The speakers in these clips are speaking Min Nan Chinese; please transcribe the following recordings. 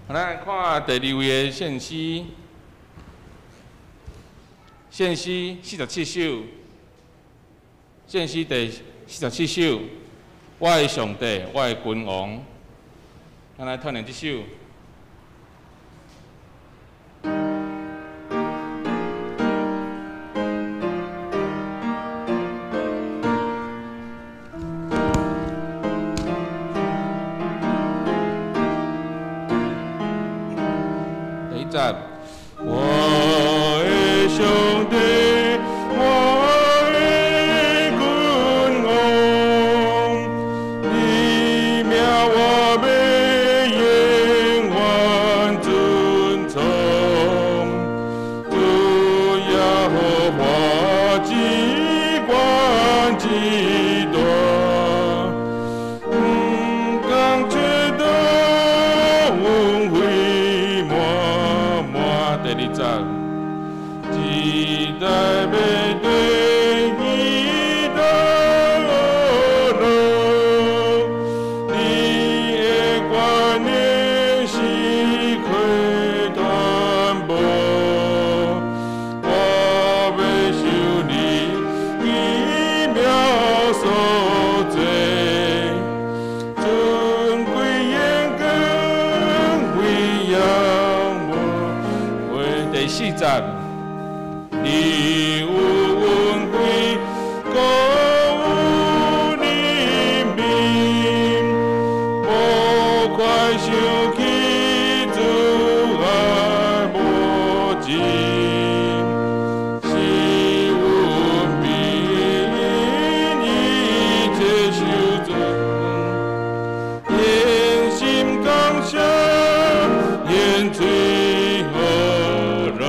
咱來看第二位的獻詩，獻詩四十七首，獻詩第四十七首，我的上帝，我的君王。咱來唱念這首。第一節，我的上帝，我的君王，你命我欲永遠尊崇，主耶和華至高至大，毋共切都榮輝滿滿。第二節，一代欲對一代樂，你的觀念時刻傳播，我欲受你奇妙所作，尊貴榮光飛揚無悔。第四節，你有恩惠，閣有憐憫，無快生氣，慈愛無盡，是阮免一切受罪，用心感謝，獻嘴何榮。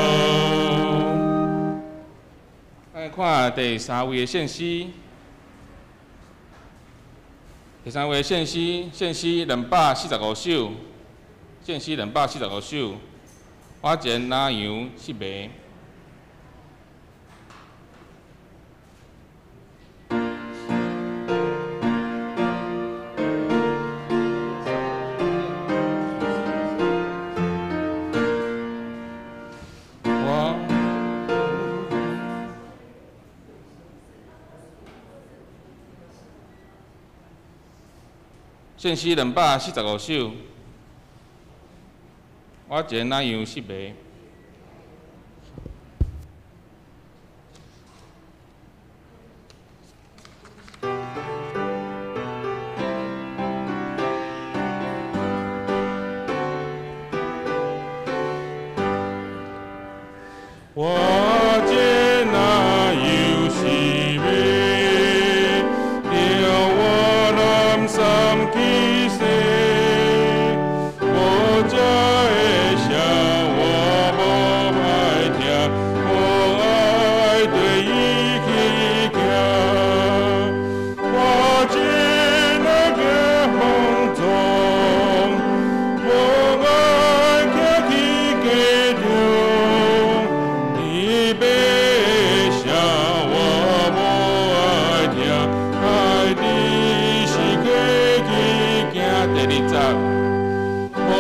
來看第三位的獻詩，第三位的獻詩，獻詩245首，獻詩245首，我前哪樣失迷？我獻詩245首，我前哪樣失迷？我前哪有失迷？叫我南山去西，無才會聲我無愛聽，無愛對伊去行。我前哪行放縱，無愛行去街中。你欲聲我無愛聽，愛佇時刻去行。第二節，無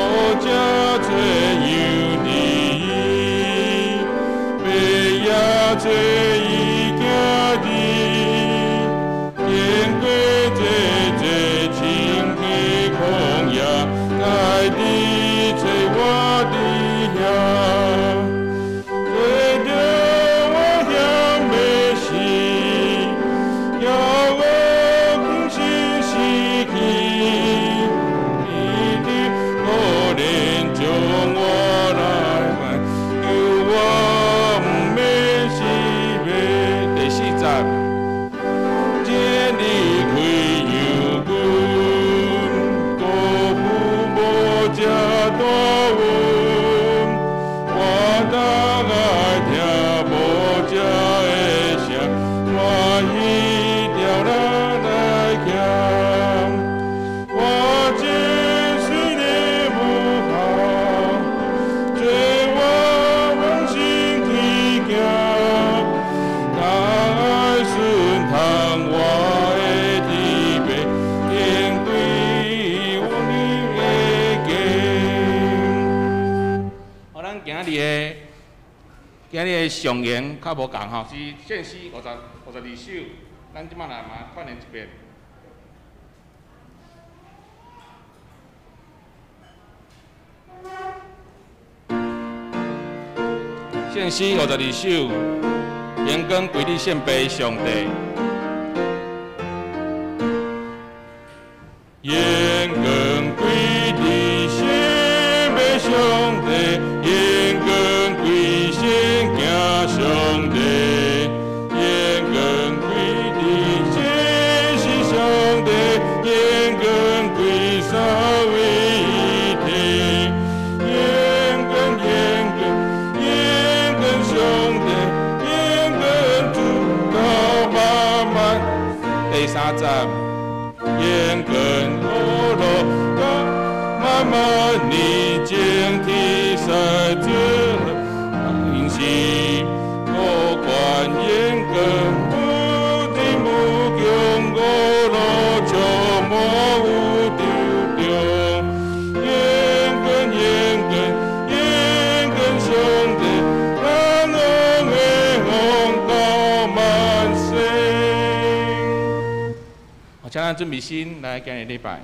才找有你，欲也找伊行字，經過這這清氣曠野，家己找我佇遐。做著我險欲死，叫我更新死去。你的可憐將我來挽，救我毋免死。今日的上言較無仝吼，是獻詩52首，咱這擺來嘛串聯一遍。獻詩52首，榮光歸予聖父上帝。榮光歸予聖父上帝，榮光歸聖囝上帝，榮光歸予真實上帝，榮光歸三位一體，榮光榮光榮光上帝，榮光主到萬萬。第三節。榮光阿羅到萬萬年，整體世尊，因是高觀榮光，無盡無窮，阿羅充滿無丟中。榮光榮光榮光上帝，咱王的王到萬世。請咱準備心來今日禮拜。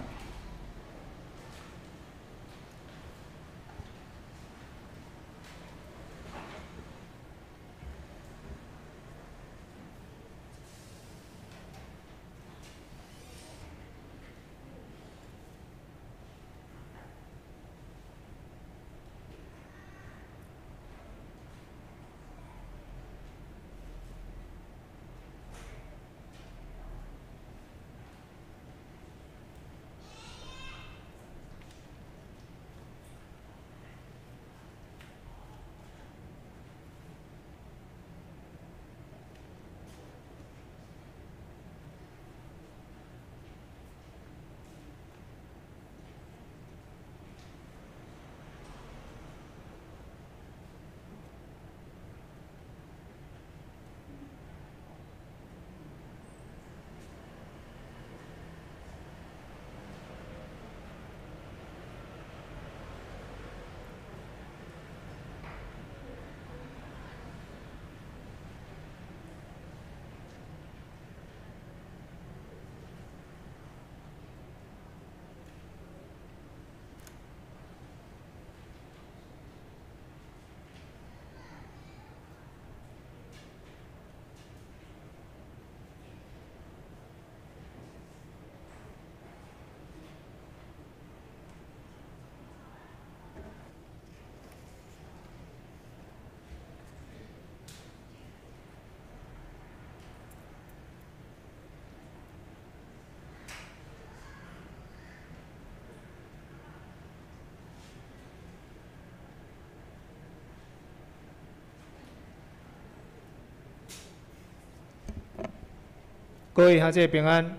各位兄弟平安，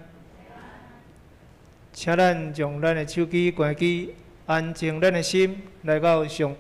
請咱將咱的手機關機，安靜咱的心，來到上。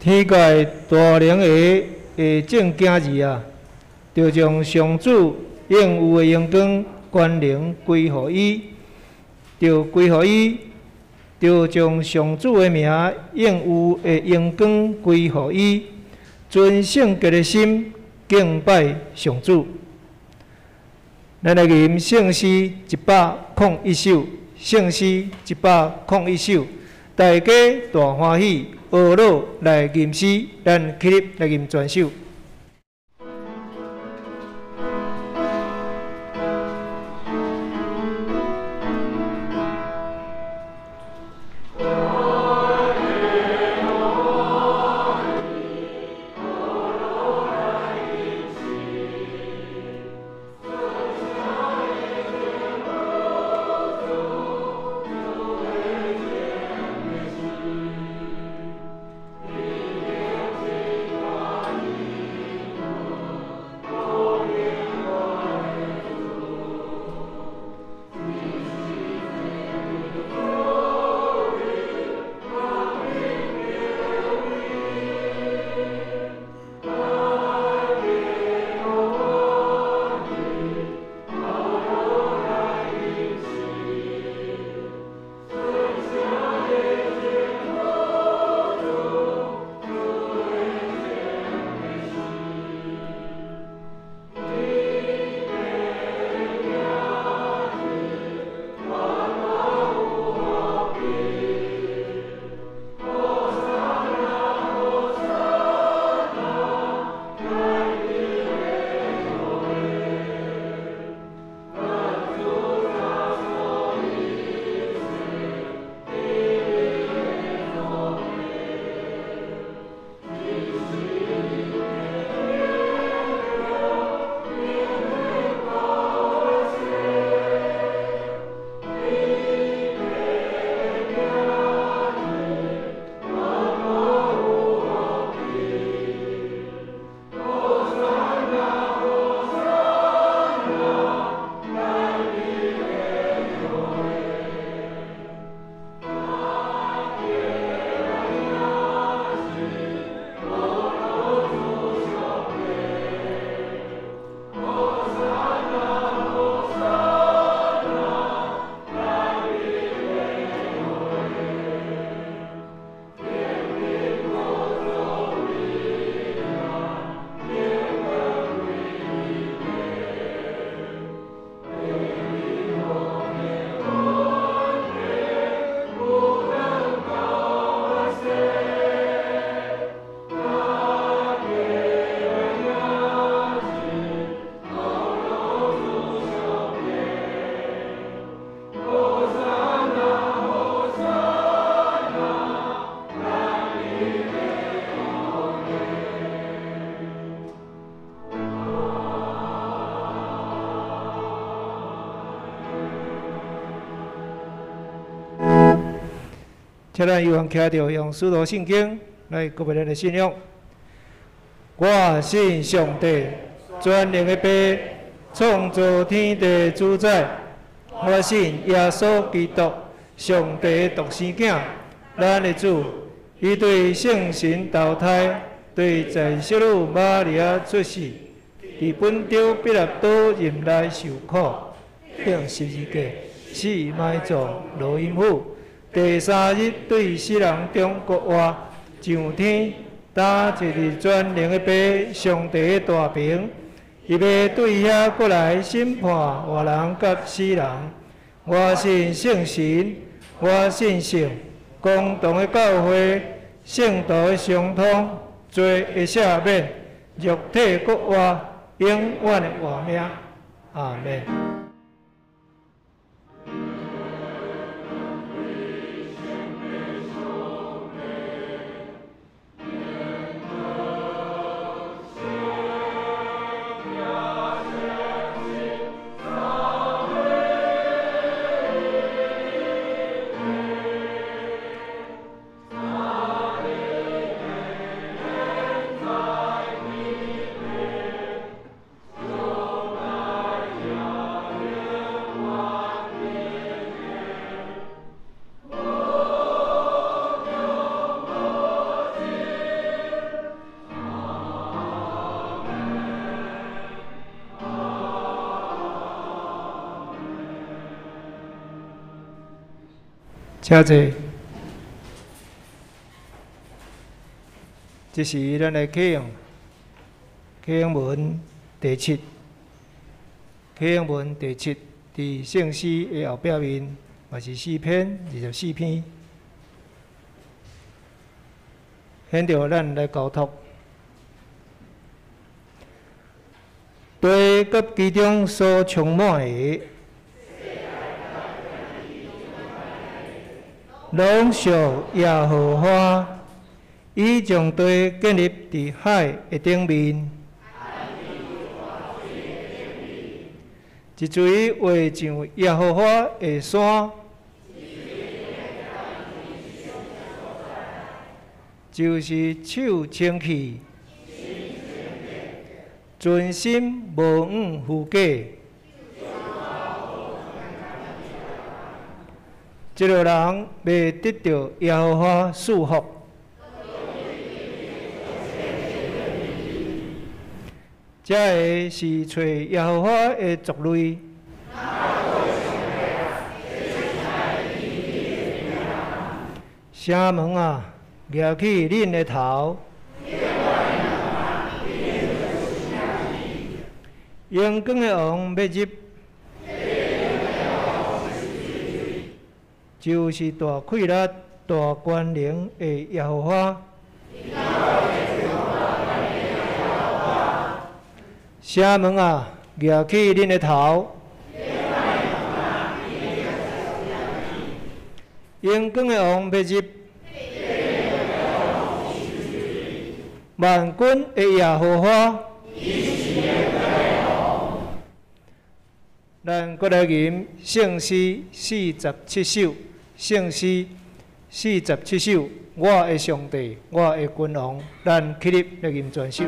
天界大能的下正囝儿啊，著将上主应有的荣光、权能归予伊，著归予伊，著将上主的名应有的荣光归予伊，存圣洁的心敬拜上主。咱来吟圣诗101首，圣诗101首，大家大欢喜，学乐来吟诗，咱起立来吟全首。请咱有闲徛著，用使徒信经来告别咱的信仰。我信上帝，全能的父，创造天地主宰。我信耶稣基督，上帝的独生囝，咱的主。伊对圣神投胎，对在圣女玛利亚出世，伫本丢彼拉多任内受苦，钉十字架，死埋葬，落阴府。第三日对死人中复活，上天，担坐伫全能的父上帝的大爿，伊要对遐阁来审判活人佮死人。我信圣神，我信圣公同的教会，圣徒的相通，罪的赦免，肉体复活，永远的活命。阿们。請坐。這是咱來啟用啟用文第七，啟用文第七，佇聖詩的後壁面，嘛是詩篇24篇，現著咱來交託。地佮其中所充滿的，攏屬耶和華，伊將地建立佇海的頂面，一錘劃上耶和華的山，就是手清氣，存心無枉虛假。這個人袂得著耶和華賜福。這个是揣耶和華的族類。城門啊，舉起恁的頭。榮光的王欲入，就是大氣力、大權能的耶和華。城門啊，舉起恁的頭。榮光的王欲入，萬軍的耶和華。咱閣來吟聖詩47首，聖詩47首，我的上帝，我的君王，咱起立來吟全首。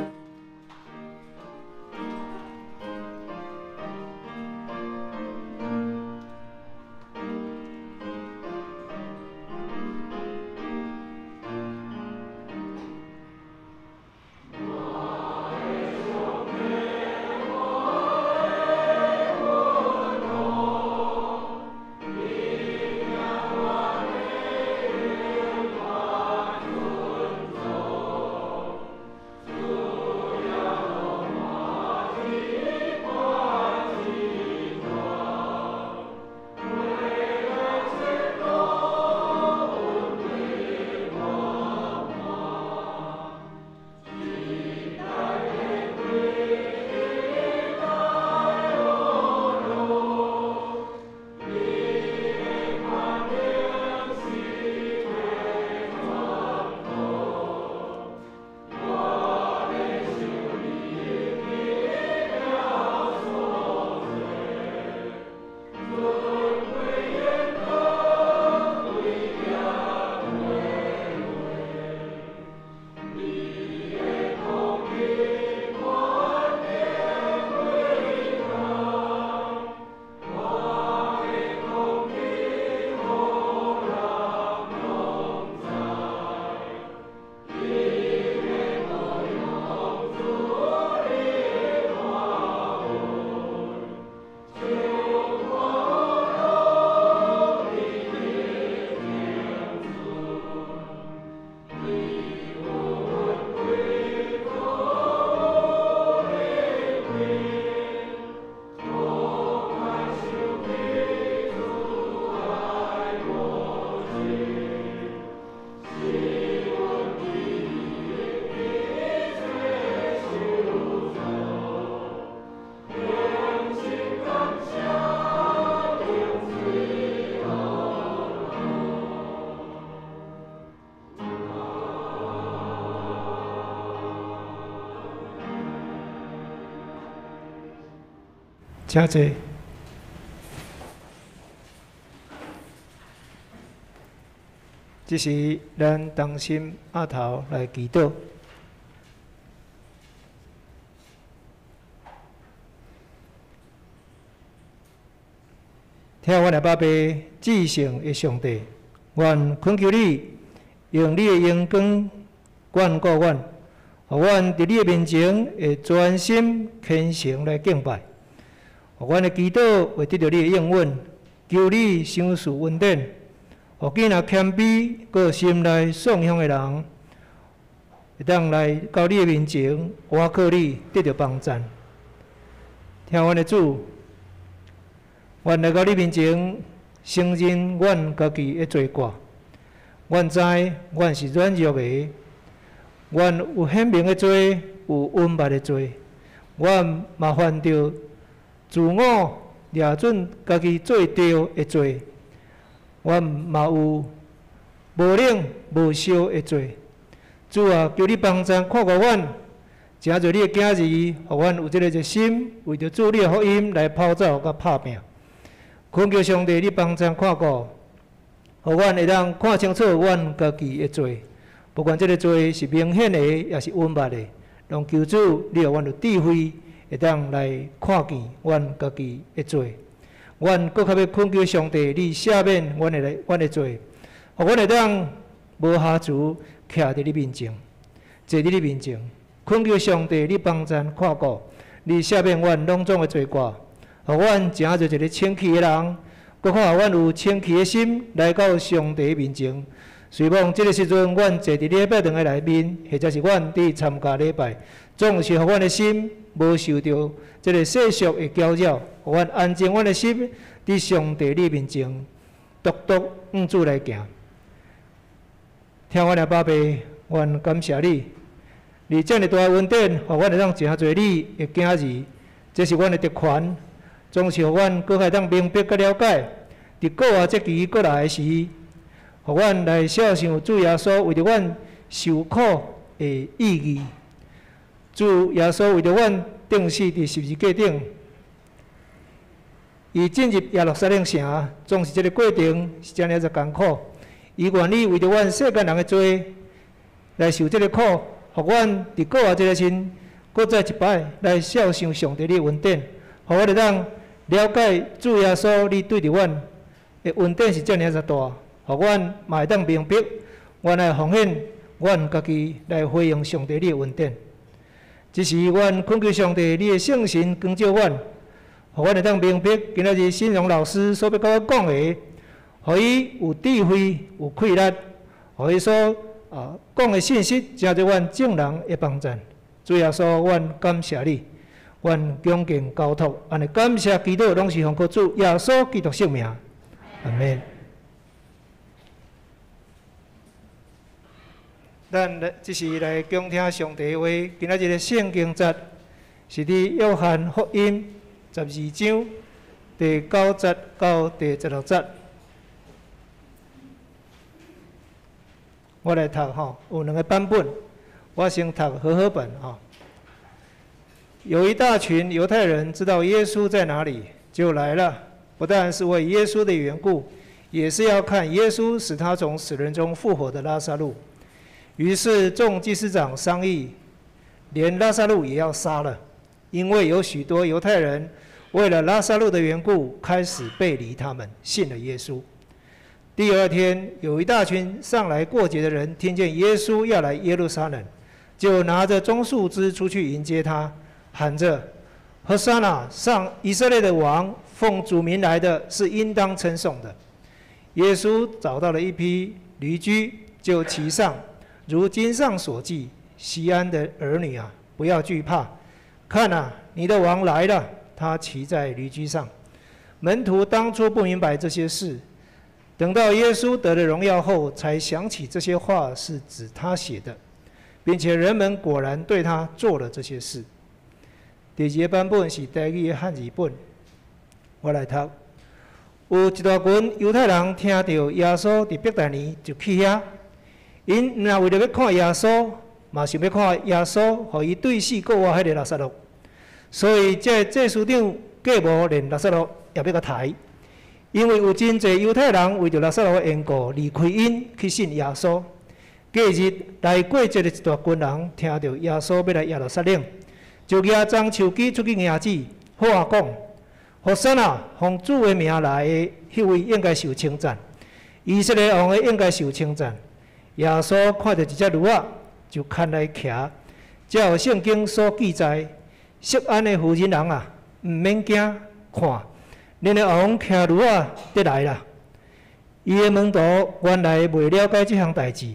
請坐。這時，咱同心阿頭來祈禱。疼阮的爸爸，至聖的上帝，阮懇求你，用你的榮光眷顧阮，予阮佇你的面前會專心虔誠來敬拜。予阮的祈禱會得著你的應允，求你賞賜恩典，予予囝若謙卑，閣心內喪向的人，會當來到你的面前，倚靠你，得著幫贊。疼阮的主，阮來到你面前，承認阮家己的罪過。阮知阮是軟弱的，阮有顯明的罪，有隱密的罪，阮嘛犯著自我掠準家己做對的罪，阮嘛有無冷無燒的罪。主啊，求你幫贊看顧阮，成做你的囝兒，予阮有這个熱心，為著主你的福音來跑走佮拍拚。懇求上帝，你幫贊看顧，予阮會當看清楚阮家己的罪，不管這个罪是明顯的，抑是隱密的，攏求主你予阮有智慧，會當來看見阮家己的罪。阮閣較欲懇求上帝，你赦免阮的罪，予阮會當無瑕疵徛佇你面前，坐佇你面前，懇求上帝，你幫贊看顧，你赦免阮攏總的罪過，予阮成做一个清氣的人，閣較予阮有清氣的心來到上帝面前。雖罔這个時陣，阮坐佇禮拜堂的內面，或者是阮佇參加禮拜，總是予阮的心無受著這个世俗的攪擾，予阮安靜阮的心佇上帝你面前，獨獨向主來行。疼阮的爸爸，阮感謝你，你這爾大的恩典，予阮會當成做你的囝兒，這是阮的特權，總是予阮閣較會當明白佮了解，佇復活節期過來的時，予阮來肖想主耶穌為著阮受苦的意義。主耶穌為著阮釘死佇十字架頂，伊進入耶路撒冷城，總是這个過程是遮爾仔艱苦。伊願意為著阮世間人的罪來受這个苦，予阮佇復活節的時陣，閣再一擺來肖想上帝的恩典，予阮會當了解主耶穌你對著阮的恩典是遮爾仔大，予阮嘛會當明白，阮愛奉獻阮家己來回應上帝你的恩典。這時，阮懇求上帝你的聖神光照阮，予阮會當明白今仔日新榮老師所欲共阮講的，予伊有智慧、有氣力，予伊所講的信息，成做阮眾人的幫贊。主耶穌，阮感謝你，阮恭敬交託，按呢感謝祈禱，攏是奉靠主耶穌基督聖名。阿們。咱來這是來恭聽上帝話。今仔日的聖經節是佇約翰福音12章第9節到第16節。我來讀吼，有兩个版本，我先讀和合本吼。有一大群猶太人知道耶穌在哪裡，就來了，不但是為耶穌的緣故，也是要看耶穌使他從死人中復活的拉撒路。於是眾祭司長商議，連拉撒路也要殺了，因為有許多猶太人為了拉撒路的緣故，開始背離他們，信了耶穌。第二天，有一大群上來過節的人，聽見耶穌要來耶路撒冷，就拿着棕樹枝出去迎接他，喊著：和散那，上以色列的王，奉主名來的是應當稱頌的。耶穌找到了一匹驢駒，就騎上，如經上所記：錫安的兒女啊，不要懼怕，看啊，你的王來了，他騎在驢駒上。門徒當初不明白這些事，等到耶穌得了榮耀後，才想起這些話是指他寫的，並且人們果然對他做了這些事。第二個版本是台語的漢字本，我來讀。有一大群猶太人聽著耶穌佇伯大尼，就去遐。𪜶毋若為著欲看耶穌，嘛想欲看耶穌，予伊對死閣活彼个拉撒路。所以，這个祭司長計謀連拉撒路也欲共刣，因為有真濟猶太人為著拉撒路的緣故，離開𪜶去信耶穌。隔日來過節的一大群人，聽著耶穌欲來耶路撒冷，就舉棕樹枝出去迎接，呼喊講：和散那，奉主的名來的彼位應該受稱讚，以色列王的應該受稱讚。耶穌看著一隻驢仔，就牽來騎，照聖經所記載：錫安的婦人人啊，毋免驚，看，恁的王騎驢仔得來啦。伊的門徒原來袂了解這項代誌，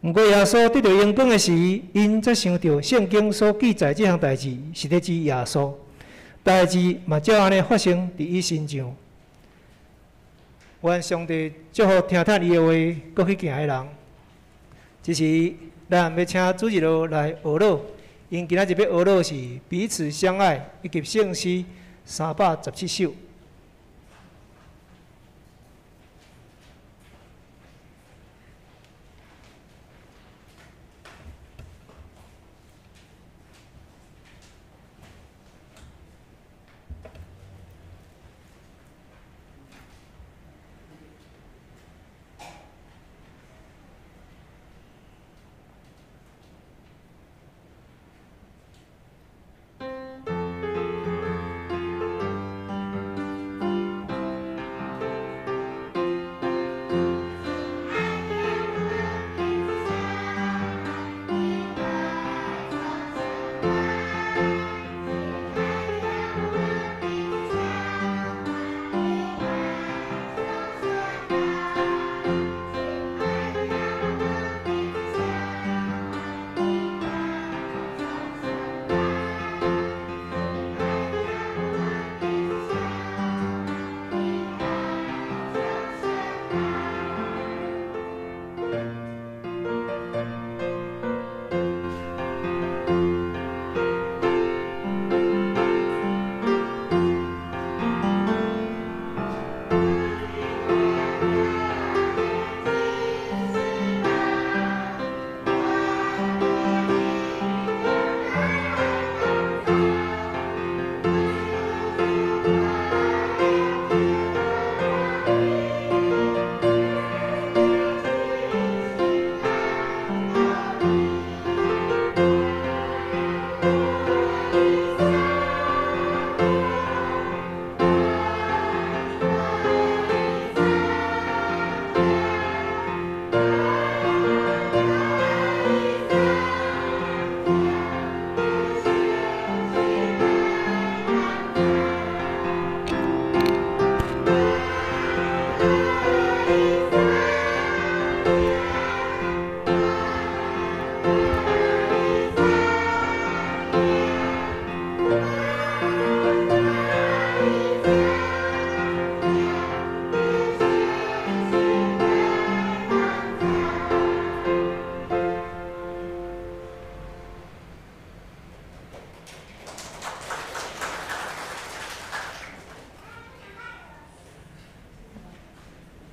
毋過耶穌得著榮光的時，𪜶才想著聖經所記載這項代誌是咧指耶穌。代誌嘛照按呢發生佇伊身上。願上帝祝福聽聽伊的話，閣去行的人。這時，咱欲請主日學來學樂，𪜶今仔日欲學樂是彼此相愛，以及聖詩317首。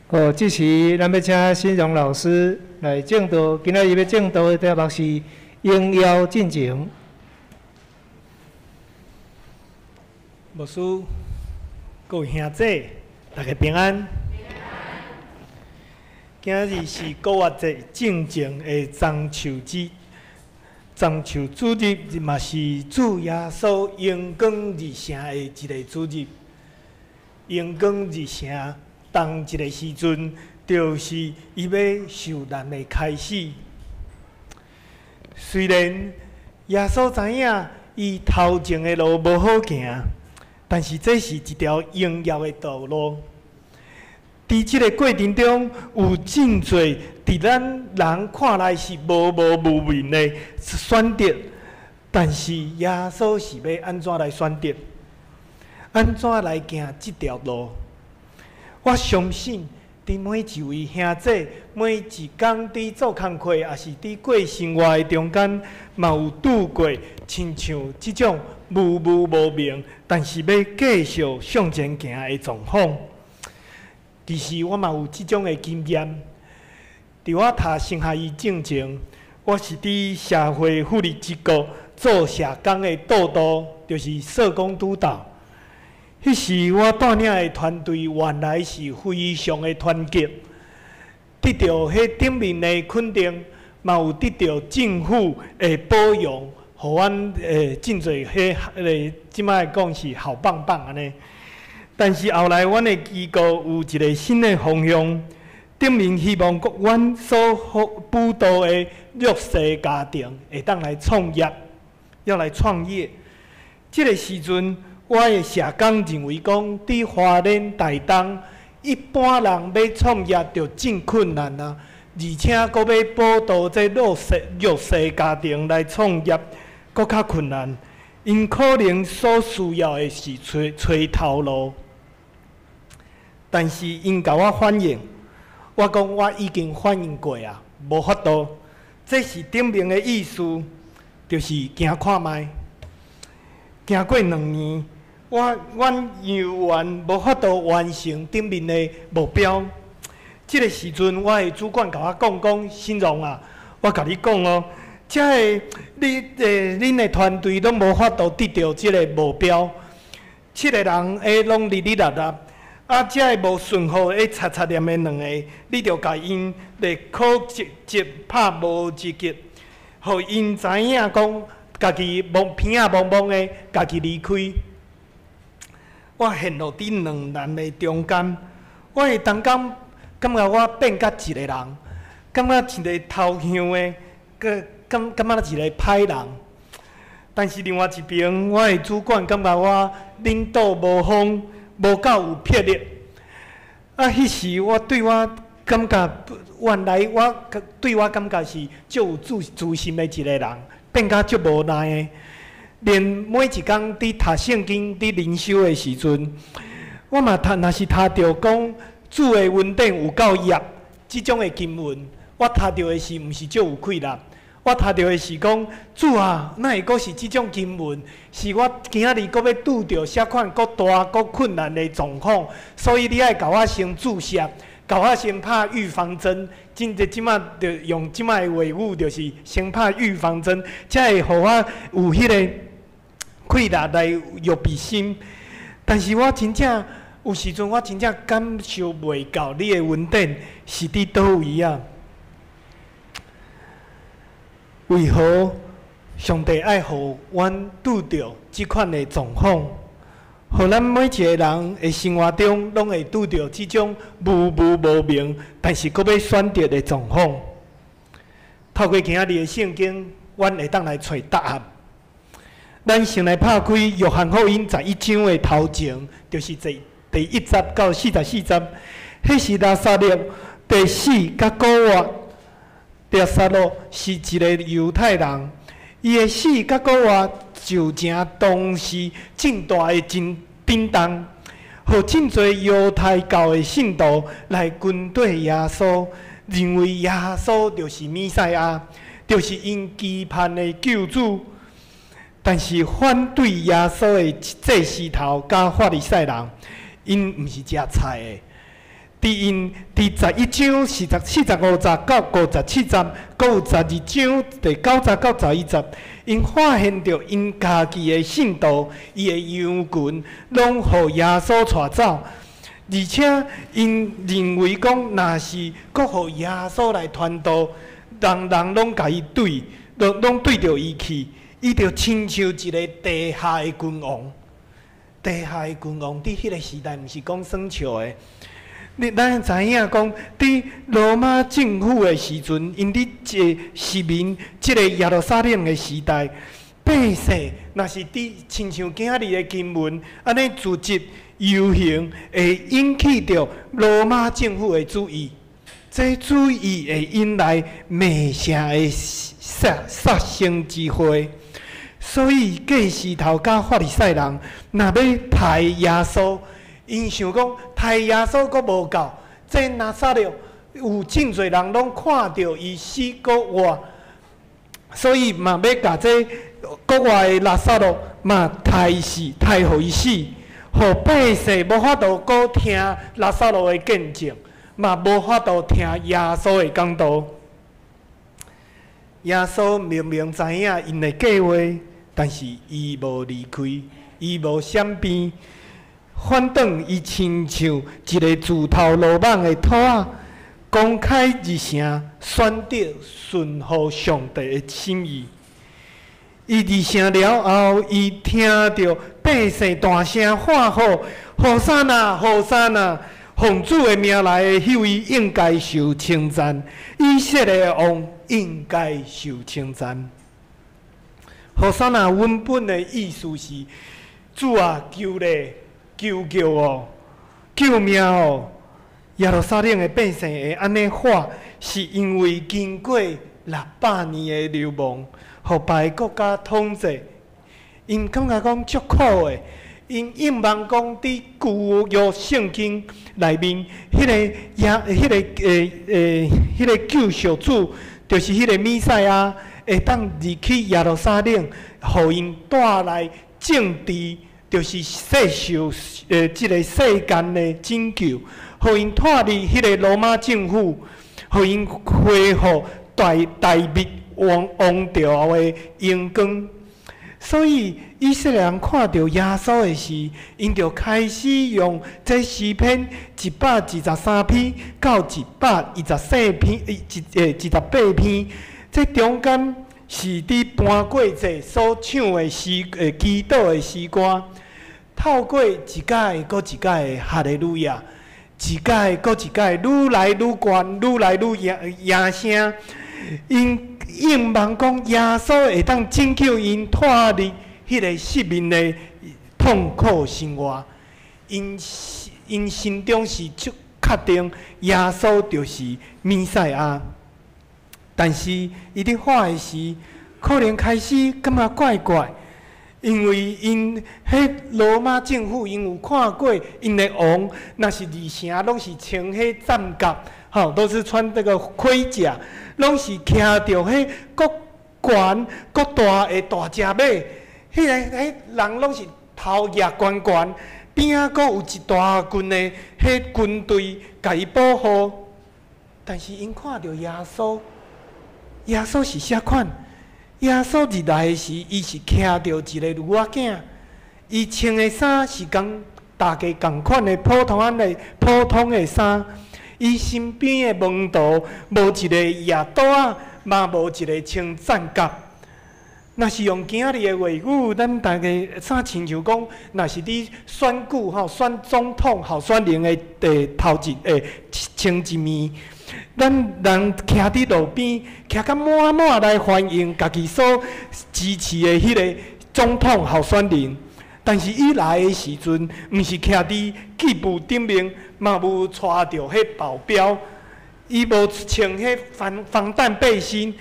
好，這時咱欲請新榮老師來證道。今仔日欲證道的題目是榮耀進前。牧師，各位兄弟，大家平安。今日是復活節進前的中秋節，中秋主日嘛是主耶穌榮光入城的一个主日。榮光入城同一个時陣，就是伊欲受難的開始。雖然耶穌知影伊頭前的路無好行，但是這是一條榮耀的道路。佇這个過程中，有真濟佇咱人看來是無無無面的選擇，但是耶穌是欲按怎來選擇？按怎來行這條路？我相信，佇每一位兄弟，每一工佇做工課，抑是佇過生活的中間，嘛有拄過親像這種無無無明，但是欲繼續向前行的狀況。其實我嘛有這種的經驗。佇我讀神學院進前，我是佇社會福利機構做社工的督導，就是社工督導。彼時我帶領的團隊原來是非常的團結，得著彼頂面的肯定，嘛有得著政府的保養，予阮真濟彼個這擺講是好棒棒按呢。但是後來阮的機構有一个新的方向，頂面希望阮所輔導的弱勢家庭會當來創業，要來創業。這个時陣，我的社工認為講，佇花蓮、台東一般人欲創業就真困難啊，而且閣欲輔導這弱勢家庭來創業，閣較困難。𪜶可能所需要的是揣揣頭路，但是𪜶共我反映，我講我已經反映過啊，無法度。這是頂面的意思，就是行看覓。行過2年，阮猶原無法度完成頂面的目標。這个時陣，我的主管共我講講，新榮啊，我共你講哦，這个恁的團隊攏無法度得著這个目標，七个人攏離離落落，啊，這个無順序咧插插念的兩個，你著共𪜶來考級拍無及格，予𪜶知影講，家己摸鼻仔摸摸的，家己離開。我陷入佇兩難的中間，我會當感感覺我變甲一個人，感覺一个頭香的，閣感覺一个歹人。但是另外一邊，我的主管感覺我領導無方，無夠有魄力。啊，彼時我對我感覺，原來我對我感覺是足有自信的一个人，變甲足無奈的。連每一工佇讀聖經、佇靈修的時陣，我嘛讀，若是讀著講主的恩典有夠額這種的經文，我讀著的是毋是足有氣力？我讀著的是講主啊，哪會閣是這種經文？是我今仔日閣欲拄著啥款閣大閣困難的狀況，所以你愛共我先注射，共我先拍預防針。真濟這馬就用這馬的話語，就是先拍預防針，才會予我有彼个氣力來預備心。但是我真正有時陣，我真正感受袂到你的恩典是佇佗位啊？為何上帝愛予阮拄著這款的狀況？予咱每一个人的生活中，攏會拄著這種無無無明，但是閣欲選擇的狀況。透過今仔日的聖經，阮會當來揣答案。咱先來拍開約翰福音11章的頭前，就是第1節到44節，彼是拉撒路的死佮復活。拉撒路是一个猶太人，伊的死佮復活造成當時真大的真震動，予真濟猶太教的信徒來跟綴耶穌，認為耶穌就是彌賽亞，就是𪜶期盼的救主。但是反對耶穌的祭司頭佮法利賽人，𪜶毋是食菜的。佇𪜶佇11章45節到57節，閣有12章第9節到11節，𪜶發現著𪜶家己的信徒，伊的羊群攏予耶穌帶走，而且𪜶認為講，若是閣予耶穌來傳道，人人攏共伊對，攏對著伊去，伊就親像一个地下的君王。地下的君王佇彼个時代毋是講耍笑的。你咱知影講，佇羅馬政府的時陣，𪜶佇這殖民這个耶路撒冷的時代，百姓若是佇親像今仔日的經文，按呢組織遊行，會引起著羅馬政府的注意，這注意會引來罵聲的殺殺生之禍。所以祭司頭佮法利賽人，若欲刣耶穌，𪜶想講刣耶穌閣無夠，這拉撒路有真濟人攏看著伊死閣活，所以嘛欲共這閣活的拉撒路嘛刣死，刣予伊死，予百姓無法度閣聽拉撒路的見證，嘛無法度聽耶穌的講道。耶穌明明知影𪜶的計劃，但是伊無離開，伊無閃避。反轉伊親像一个自投羅網的兔仔，公開入城，選擇順服上帝的心意。伊入城了後，伊聽著百姓大聲喊呼：和散那，和散那！奉主的名來的彼位應該受稱讚，以色列的王應該受稱讚。和散那原本的意思是：主啊，求你救救我，救命哦！耶路撒冷的百姓會按呢喊，是因為經過600年的流亡，予別个國家統治，𪜶感覺講足苦的。𪜶仰望講，佇舊約聖經內面，彼個耶、彼個彼個救贖主，就是彼個彌賽亞，會當入去耶路撒冷，予𪜶帶來政治，就是世受這个世間的拯救，予𪜶脫離彼個羅馬政府，予𪜶恢復大衛王朝的榮光。所以以色列人看著耶穌的時，𪜶就開始用這詩篇123篇到114篇，18篇，這中間是佇盤過節所唱的詩祈禱的詩歌，透過一擺閣一擺的哈利路亞，一擺閣一擺愈來愈懸，愈來愈揚揚聲，𪜶仰望講耶穌會當拯救𪜶脫離彼個失眠的痛苦生活。𪜶心中是足確定耶穌就是彌賽亞，但是伊佇喊的時，可能開始感覺怪怪，因為𪜶彼羅馬政府，𪜶有看過𪜶的王，若是入城攏是穿彼戰甲，吼，都是穿這個盔甲，攏是騎著彼閣懸閣大的大隻馬，彼个彼人攏是頭額懸懸，邊仔閣有一大群的彼軍隊共伊保護。但是𪜶看著耶穌，耶穌是啥款？耶穌入來的時，伊是騎著一个驢仔囝，伊穿的衫是仝大家仝款的普通仔的普通的衫。伊身邊的門徒無一个舉刀仔，嘛無一个穿戰甲。若是用今仔日的話語，咱大家啥親像講，若是佇選舉吼，選總統候選人的頭一前一暝，咱人徛佇路邊，徛甲滿滿來歡迎家己所支持的彼个總統候選人。但是伊來的時陣，毋是徛佇轎步頂面，嘛無帶著彼保鏢，伊無穿彼防彈背心，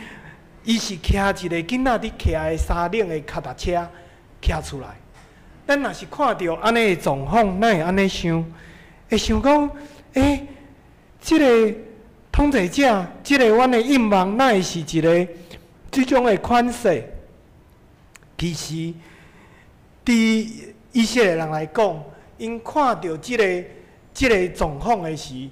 伊是騎一个囡仔佇騎的三輪的跤踏車騎出來。咱若是看著按呢的狀況，咱會按呢想，會想講，欸，這个統治者，這个阮的願望，哪會是一个這種的款式？其實，佇以色列人來講，𪜶看著這个狀況的時，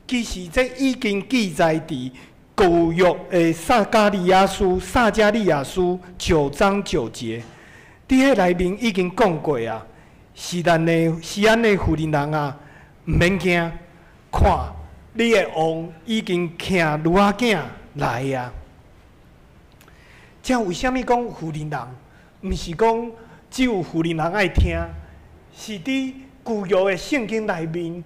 其實這已經記載佇舊約的撒迦利亞書、撒迦利亞書9章9節，佇彼內面已經講過啊，是咱的錫安的婦人人啊，毋免驚，看你的王已經騎驢仔囝來啊。這為啥物講婦人人？毋是講只有婦人人愛聽，是佇舊約的聖經內面，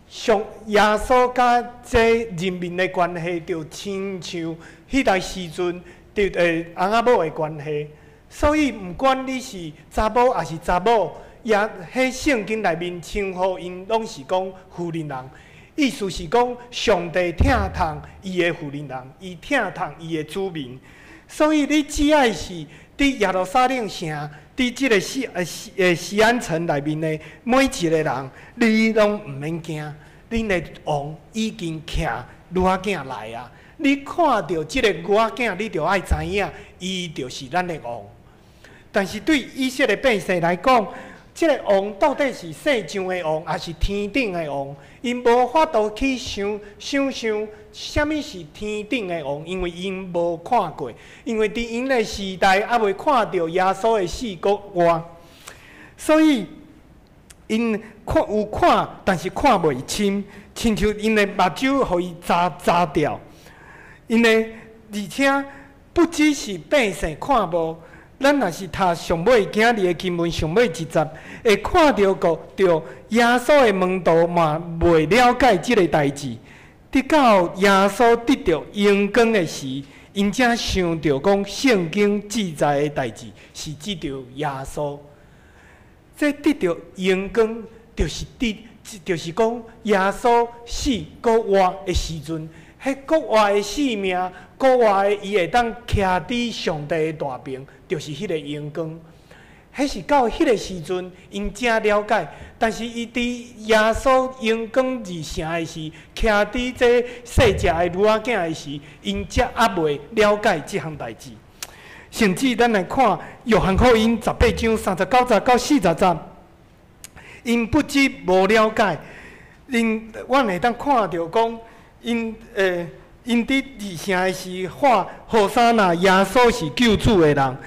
上耶穌佮這人民的關係，就親像彼代時陣佇翁仔某的關係。所以毋管你是查某抑是查某，也彼聖經內面稱呼𪜶攏是講婦人人，意思是講上帝疼痛伊的婦人人，伊疼痛伊的子民。所以你只愛是佇耶路撒冷城，佇這个錫安城內面的每一个人，你攏毋免驚，恁的王已經騎驢仔囝來啊！你看著這个驢仔囝，你就愛知影，伊就是咱的王。但是對以色列百姓來講，這个王到底是世上的王，抑是天頂的王？𪜶無法度去想想像啥物是天頂的王，因為𪜶無看過，因為佇𪜶的時代猶未看著耶穌的四國外，所以𪜶看有看，但是看袂深，親像𪜶的目睭予伊眨眨掉。𪜶的而且不只是百姓看無。咱若是讀上尾今日的經文上尾一節，會看著個著耶穌的門徒嘛袂了解這个代誌，直到耶穌得著榮光的時，𪜶才想著講聖經記載的代誌是指著耶穌。這得著榮光，就是得就是講耶穌死閣活的時陣，彼閣活的性命，閣活的伊會當徛佇上帝的大爿，就是彼個榮光。彼是到彼個時陣，𪜶才了解。但是伊佇耶穌榮光入城的時，徛佇這細隻的囡仔囝的時，𪜶才猶未了解這項代誌。甚至咱來看約翰福音18章39節到40節，𪜶不知無了解，𪜶阮會當看著講，𪜶佇入城的時喊和散那，耶穌是救主的人，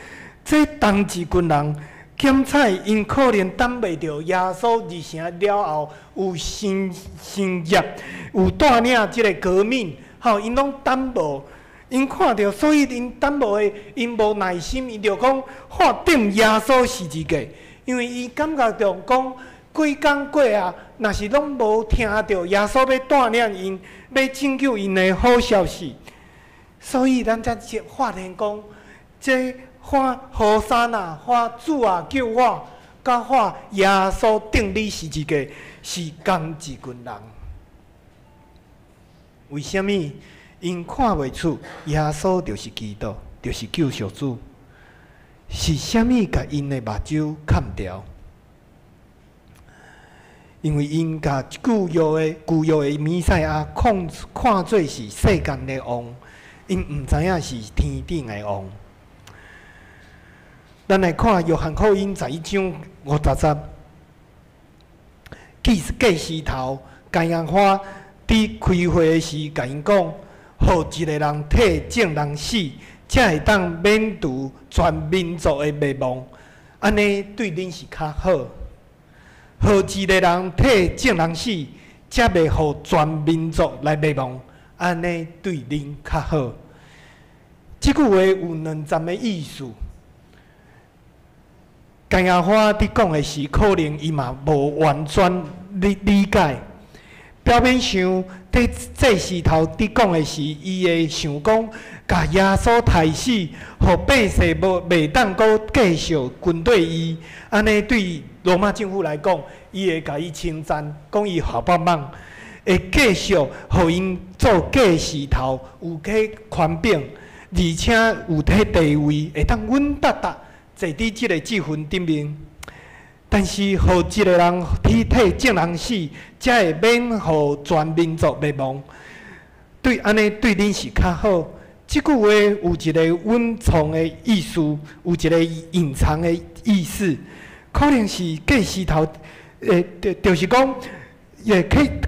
這當一群人。檢採𪜶可能等袂著耶穌入城了後有新新業，有帶領這个革命，吼，𪜶攏等無，𪜶看著，所以𪜶等無的，𪜶無耐心，𪜶就講喊釘耶穌十字架，因為伊感覺著講幾工過啊，若是攏無聽著耶穌欲帶領𪜶，欲拯救𪜶的好消息，所以咱才發現講這喊和散那，喊主啊救我，佮喊耶穌釘你十字架是仝一群人。為啥物？𪜶看袂出耶穌就是基督，就是救贖主。是啥物共𪜶的目睭崁掉？因為𪜶共舊約的彌賽亞看看做是世間的王，𪜶毋知影是天頂的王。咱來看約翰福音11章50節，祭司頭該亞法佇開會的時，共𪜶講：予一个人替眾人死，才會當免除全民族的滅亡。按呢對恁是較好。予一个人替眾人死，才袂予全民族來滅亡。按呢對恁較好。這句話有兩層的意思。該亞法佇講的時，可能伊嘛無完全理解。表面上，佇祭司頭佇講的時，伊會想講，共耶穌刣死，予百姓無袂當閣繼續跟綴伊，按呢對羅馬政府來講，伊會共伊稱讚，講伊好幫忙，會繼續予𪜶做祭司頭，有彼權柄，而且有彼地位，會當穩當當坐佇這个職份頂面。但是，予一个人去替眾人死，才會免予全民族滅亡。對，按呢對恁是較好。這句話有一个隱藏的意思，有一个隱藏的意思，可能是祭司頭，就是講，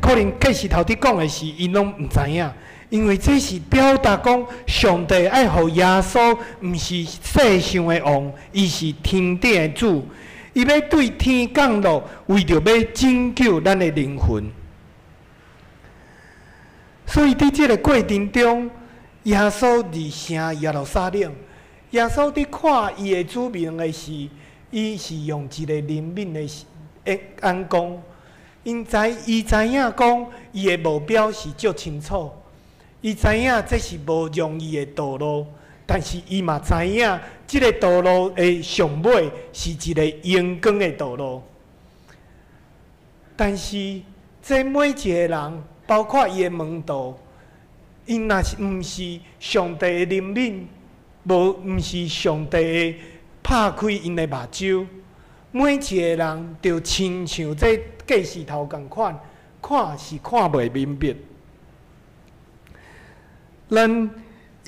可能祭司頭佇講的時，𪜶攏毋知影，因為這是表達講，上帝愛予耶穌，毋是世上的王，伊是天頂的主。伊欲對天降落，為著欲拯救咱的靈魂。所以佇這个過程中，耶穌入城耶路撒冷，耶穌佇看伊的子民的時，伊是用一个憐憫的眼光。伊知影講，伊的目標是足清楚，伊知影這是無容易的道路。但是伊嘛知影，這个道路的上尾是一个榮光的道路。但是，這每一个人，包括伊的門徒，𪜶若是毋是上帝的憐憫，無毋是上帝的拍開𪜶的目睭，每一个人就親像這祭司頭仝款，看是看袂明白。咱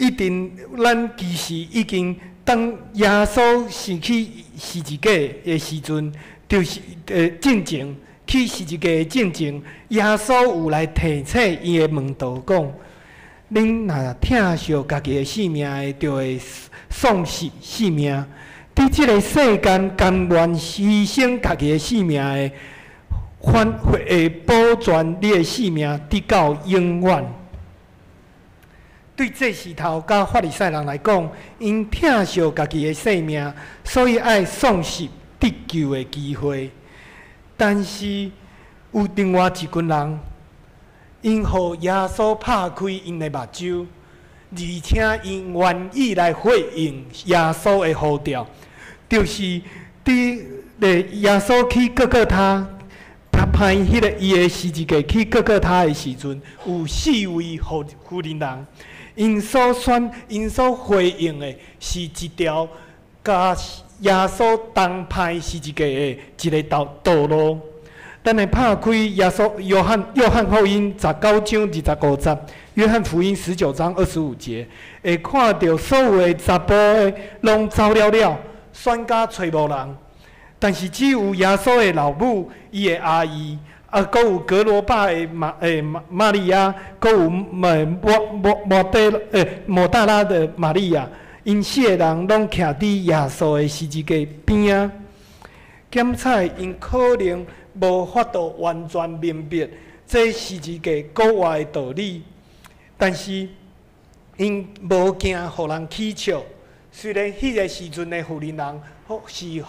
一定，咱其實已經當耶穌死去十字架的時陣，就是進前去十字架的進前，耶穌有來提醒伊的門徒講：恁若疼惜家己的性命的，就會喪失性命；佇這个世間甘願犧牲家己的性命的，反會保全你的性命，直到永遠。對祭司頭佮法利賽人來講，𪜶疼惜家己的性命，所以愛喪失得救的機會。但是有另外一群人，𪜶予耶穌拍開𪜶的目睭，而且𪜶願意來回應耶穌的呼召，就是佇耶穌去各各他，攀彼个伊的十字架去各各他的時陣，有四位婦人人，𪜶所選、𪜶所回應的是一條佮耶穌同攀十字架的一个道路。咱來拍開耶穌約翰約翰福音19章25節，約翰福音19章25節，會看著所有的查埔的攏走了了，選甲揣無人，但是只有耶穌的老母、伊的阿姨，啊，閣有革羅帕的瑪利亞，閣有抹大拉的瑪利亞，𪜶四个人攏徛佇耶穌的十字架邊仔。檢查𪜶可能無法度完全明白這十字架閣活的道理，但是𪜶無驚予人取笑。雖然彼个時陣的婦人人，是予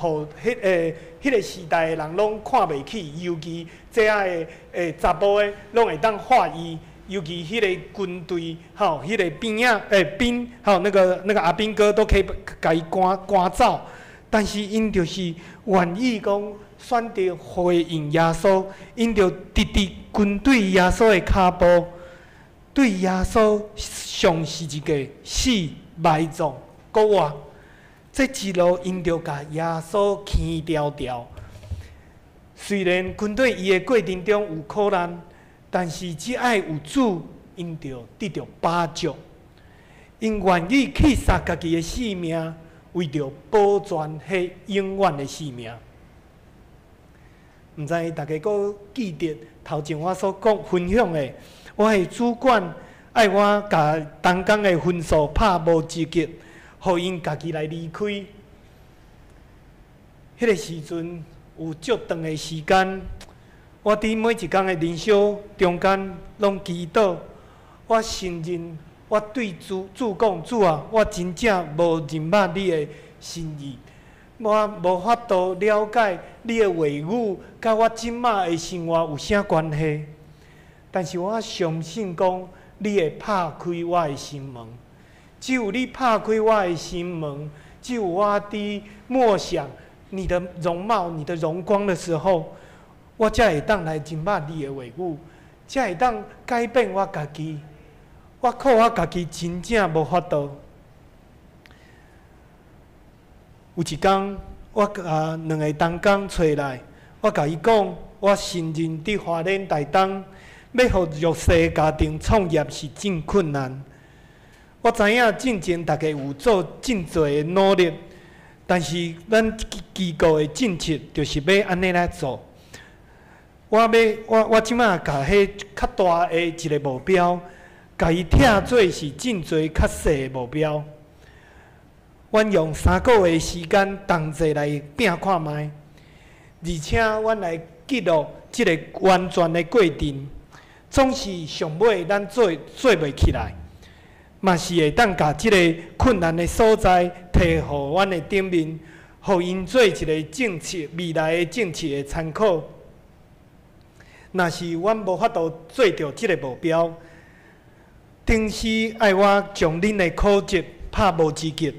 彼個時代的人攏看袂起，尤其這仔的查埔的攏會當喝伊，尤其彼个軍隊吼，彼个兵仔兵吼，那個阿兵哥都可以共伊趕走。但是𪜶就是願意講選擇回應耶穌，𪜶就直直跟對耶穌的跤步，對耶穌上十字架死埋葬閣活，這一路𪜶就共耶穌牽牢牢。雖然跟綴伊的過程中有苦難，但是只愛有主，𪜶就得著飽足。𪜶願意棄殺家己的性命，為著保全彼永遠的性命。毋知大家閣記得頭前我所講分享的，我的主管愛我共同工的分數拍無及格，予𪜶家己來離開。彼个時陣有足長的時間，我佇每一工的靈修中間攏祈禱，我承認我對主講：主啊，我真正無認捌你的心意，我無法度了解你的話語，佮我這馬的生活有啥關係？但是我相信講，你會拍開我的心門，只有你拍開我的心門，只有我佇默想你的容貌、你的榮光的時候，我才會當來認捌你的話語，才會當改變我家己。我靠我家己真正無法度。有一工，我共兩个同工揣來，我共伊講，我承認佇花蓮台東欲予弱勢家庭創業是真困難。我知影進前大家有做真濟的努力，但是咱機構的政策就是欲按呢來做。我欲我這馬共彼較大的一个目標，共伊拆做是真濟較細的目標。阮用3個月時間同齊來拼看覓，而且阮來記錄這个完全的過程，總是上尾咱做袂起來，嘛是會當共這个困難的所在提予阮的頂面，予𪜶做一个政策未來的政策的參考。若是阮無法度做著這个目標，頂司愛我將恁的考績拍無及格，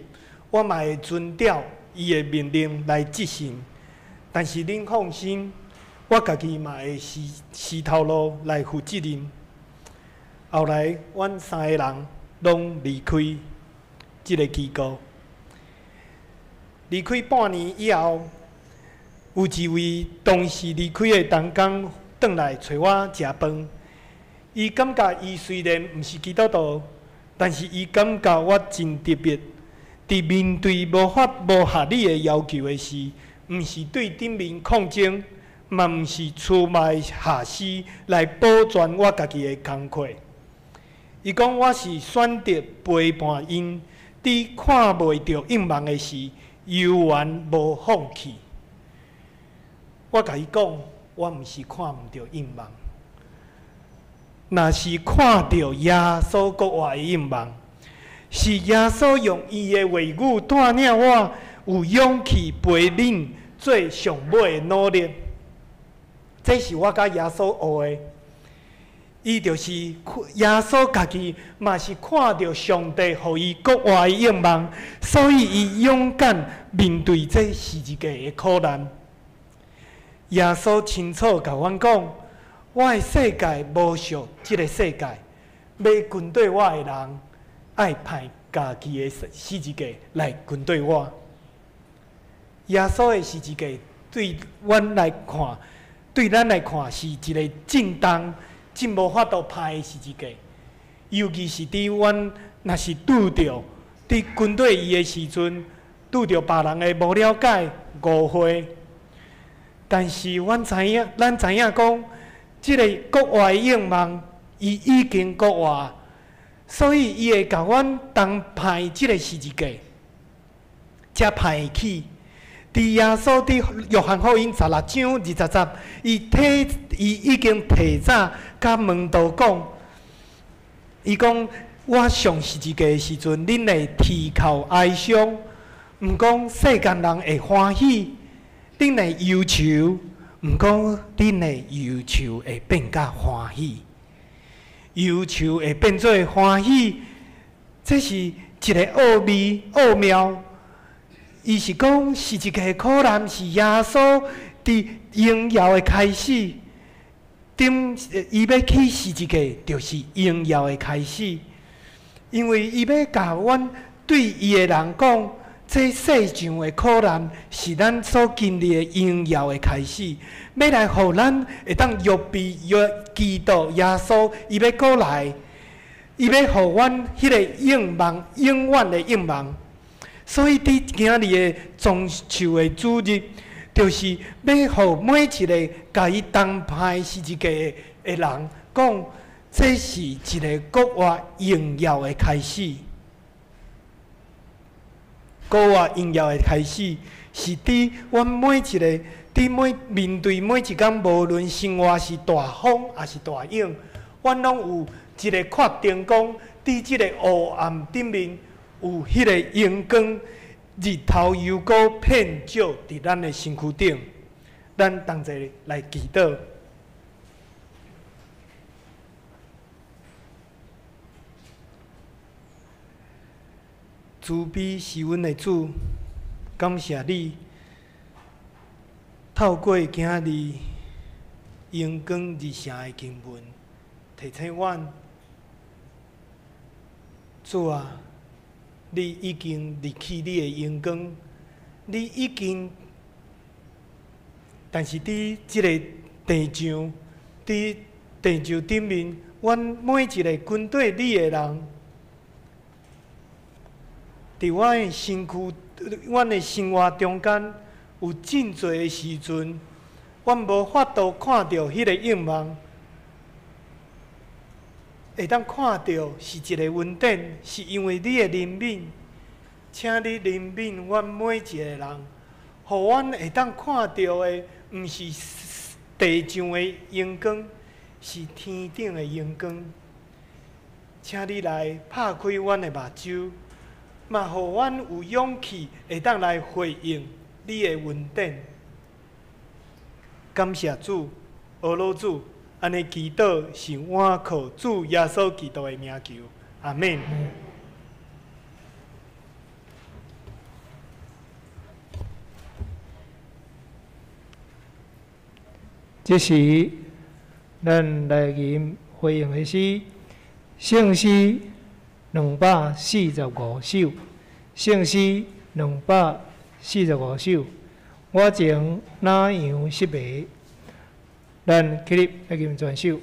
我嘛會遵照伊的命令來執行。但是恁放心，我家己嘛會死頭路來負責任。後來，阮三个人攏離開這个機構。離開半年以後，有一位同時離開的同工轉來揣我食飯。伊感覺伊雖然毋是基督徒，但是伊感覺我真特別。佇面對無法無合理的要求的時，毋是對頂面抗爭，嘛毋是出賣下司來保全我家己的工課。伊講我是選擇陪伴𪜶，佇看袂著應望的時，猶原無放棄。我共伊講，我毋是看毋著應望，若是看著耶穌閣活的應望，是耶穌用伊的話語帶領我有勇氣陪恁做上尾的努力。這是我佮耶穌學的。伊就是耶穌家己，嘛是看著上帝予伊閣活的應望，所以伊勇敢面對這十字架的苦難。耶穌清楚共阮講，我的世界無屬這个世界，欲跟綴我的人，愛歹家己的十字架來跟綴我。耶穌的十字架對阮來看，對咱來看是一个真重、真無法度歹的十字架。尤其是佇阮若是拄著佇跟綴伊的時陣，拄著別人的無了解、誤會。但是阮知影，咱知影講，這个國外的應望，伊已經國外，所以伊會共阮同歹這个十字架，才歹會起。佇耶穌佇約翰福音16章20節，伊已經提早共門徒講，伊講我上十字架的時陣，恁會啼哭哀傷，毋過世間人會歡喜；恁會憂愁，毋過恁的憂愁會變甲歡喜，憂愁會變做歡喜，這是一个奧秘奧妙。伊是講十字架的苦難是耶穌佇榮耀的開始，頂伊欲去十字架就是榮耀的開始，因為伊欲共阮對伊的人講，這世上的苦難是咱所經歷的榮耀的開始，欲來予咱會當預備約基督耶穌，伊欲閣來，伊欲予阮彼个永望、永遠的永望。所以，佇今日的裝壽的主日，就是欲予每一个共伊同歹十字架的人講，這是一个國外榮耀的開始。國外榮耀的開始，是佇阮每一个佇每面對每一工，無論生活是大風抑是大湧，阮攏有一个確定講，佇這个黑暗頂面有彼个榮光，日頭油膏遍照佇咱的身軀頂。咱同齊來祈禱。慈悲是阮的主，感謝你透過今日榮光日成的經文，提醒阮，主啊，你已經入去你的榮光，你已經，但是佇這个地上，佇地上頂面，阮每一个跟綴你的人，佇阮的身軀、阮的生活中間，有真濟的時陣，阮無法度看著彼个願望，會當看著是一个恩典，是因為你的憐憫，請你憐憫阮每一個人，予阮會當看著的，毋是地上的榮光，是天頂的榮光。請你來拍開阮的目睭，嘛，予阮有勇氣會當來回應你的恩典。感謝主，阿老主，按呢祈禱是倚靠主耶穌基督的名求，阿們。這時，咱來吟回應的詩，聖詩245首，聖詩245首，我情哪樣失迷，咱起立來吟全首。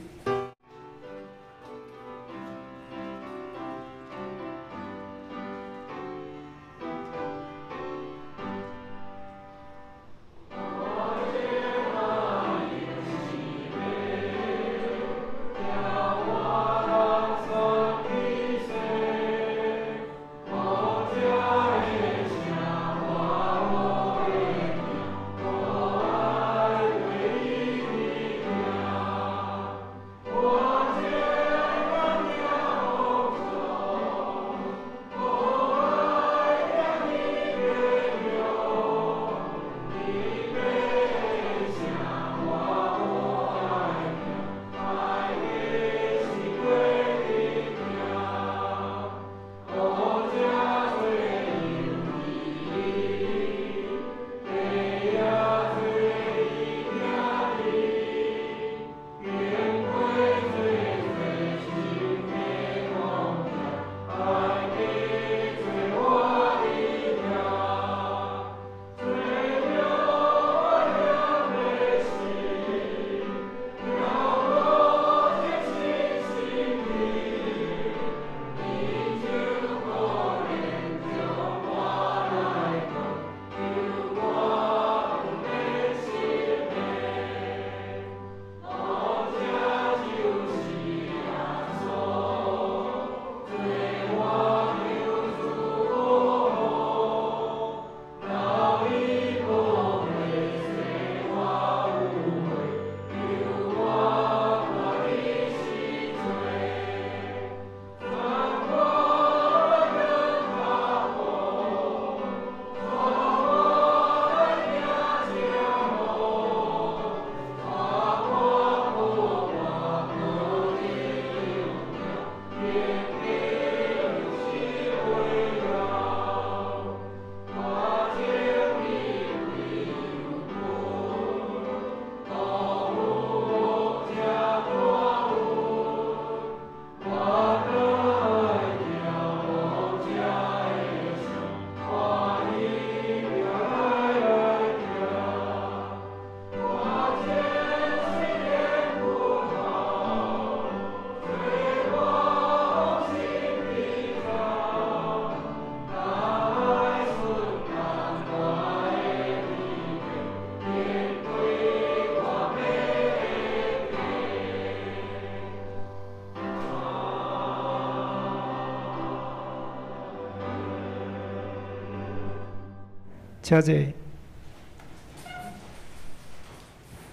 請坐。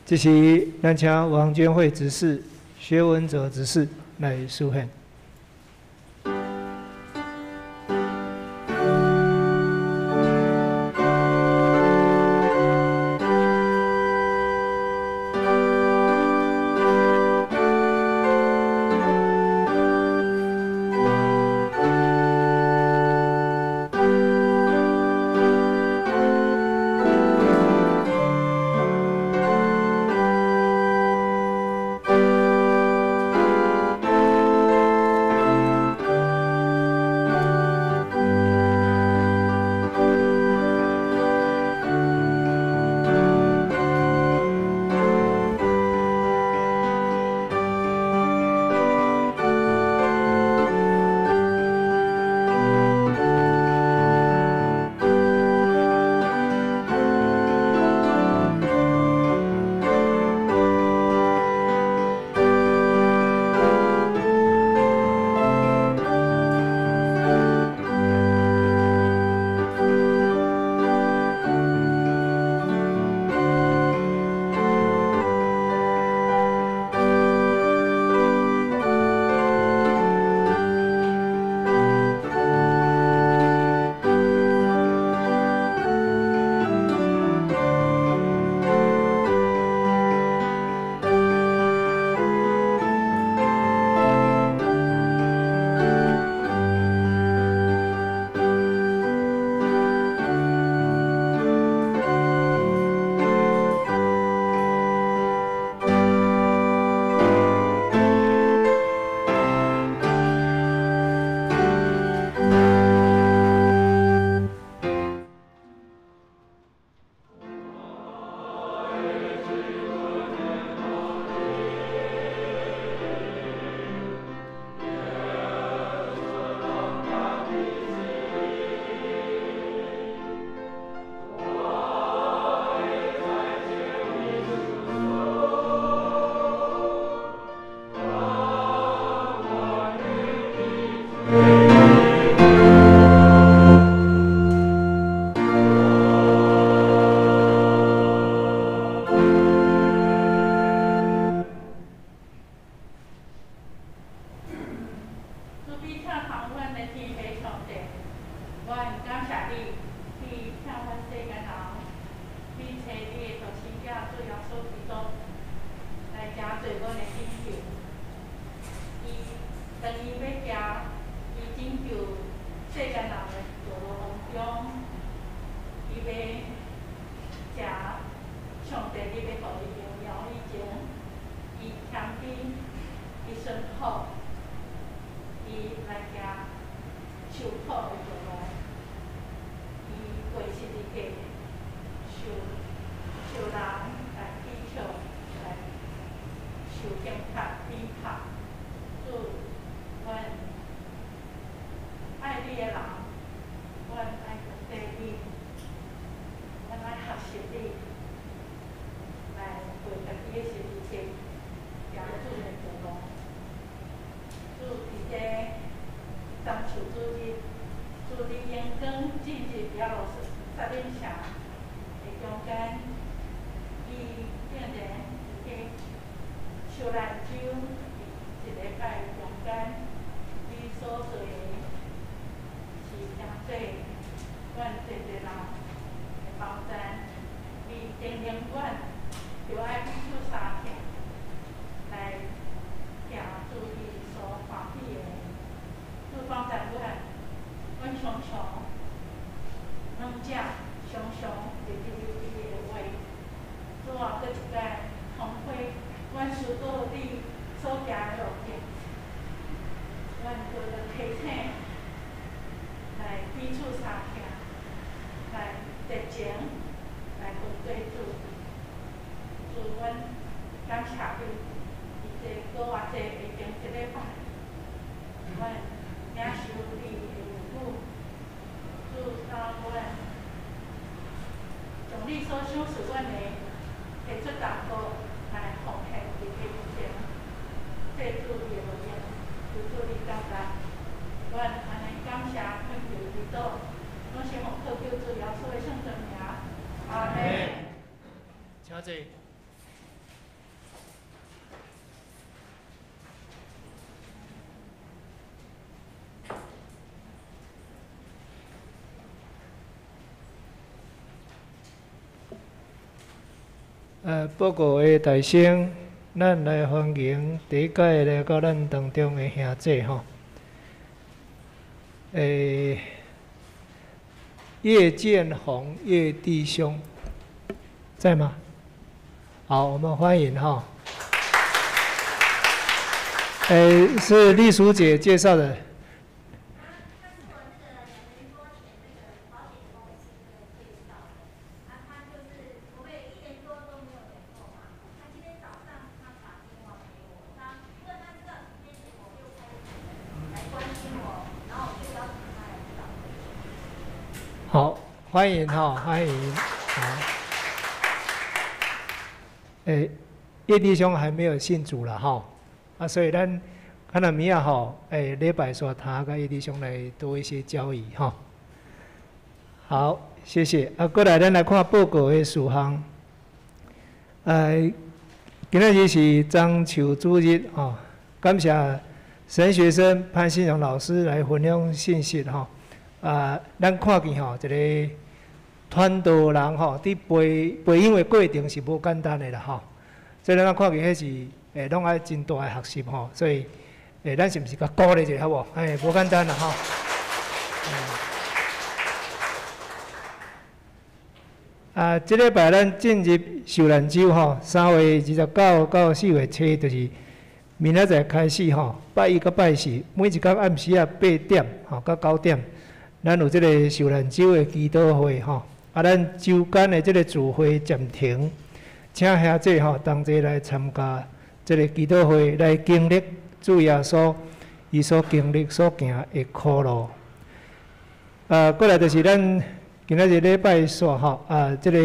這時，咱請王娟惠執事、薛文哲執事來書獻。阮安呢感謝懇求祈禱，攏是奉靠救主耶穌的聖尊名。請坐。報告的大聲，咱來歡迎第一屆來到咱當中的兄弟吼。葉建宏葉弟兄在嗎？好，我們歡迎哈。是麗淑姐介紹的。好，歡迎哈，歡迎。好，葉弟兄還沒有信主了哈，啊，所以咱可能明仔吼，禮拜煞通佮葉弟兄來多一些交誼哈。好，謝謝。啊，過來咱來看報告的事項。今仔日是樟樹主日吼，感謝神學生潘新榮老師來分享信息吼。啊，咱看見吼，一個傳道人吼，佇培養的過程是無簡單的啦吼。所以咱看見彼是攏愛真大的學習吼。所以，咱是毋是共鼓勵一下好無？無簡單啦吼。啊，這禮拜咱進入受難週吼，3月29到4月7，就是明仔載開始吼，拜一佮拜四，每一工暗時仔8點吼到9點。咱有這個受難週的祈禱會吼，啊，咱週間的這個聚會暫停，請兄弟吼同齊來參加這個祈禱會，來經歷主耶穌伊所經歷所行的苦路。啊，過來就是咱今仔日禮拜四吼，啊，這個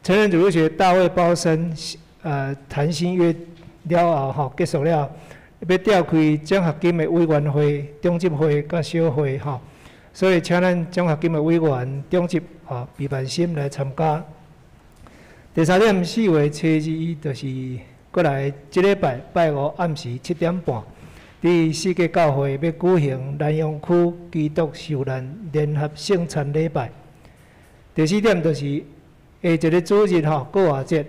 成人主日學大衛包身，談心約了後吼，結束了，欲召開獎學金的委員會、長執會佮小會吼。所以，請咱獎學金的委員、長執啊，畢萬心來參加。第三點，4月初2，就是過來這禮拜拜五暗時7點半，佇世界教會欲舉行南陽區基督受難聯合聖餐禮拜。第四點就是下一個主日吼，過活節，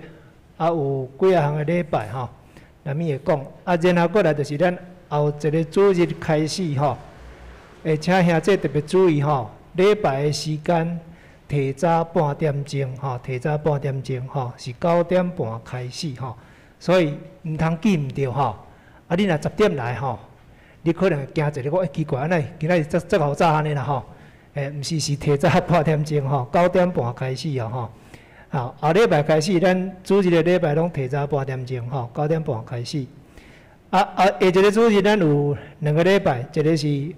啊有幾仔項的禮拜吼，難免會講。啊，然後過來就是咱後一個主日開始吼。請兄弟特別注意吼，禮拜的時間提早半點鐘吼，提早半點鐘吼，是9點半開始吼，所以毋通記毋著吼。啊，你若10點來吼，你可能會驚一下，講奇怪，按呢今仔日這這好早按呢啦吼？毋是，是提早半點鐘吼，9點半開始哦吼。好，後禮拜開始，咱主日的禮拜攏提早半點鐘吼，9點半開始。啊，下一個主日咱有兩個禮拜，一個是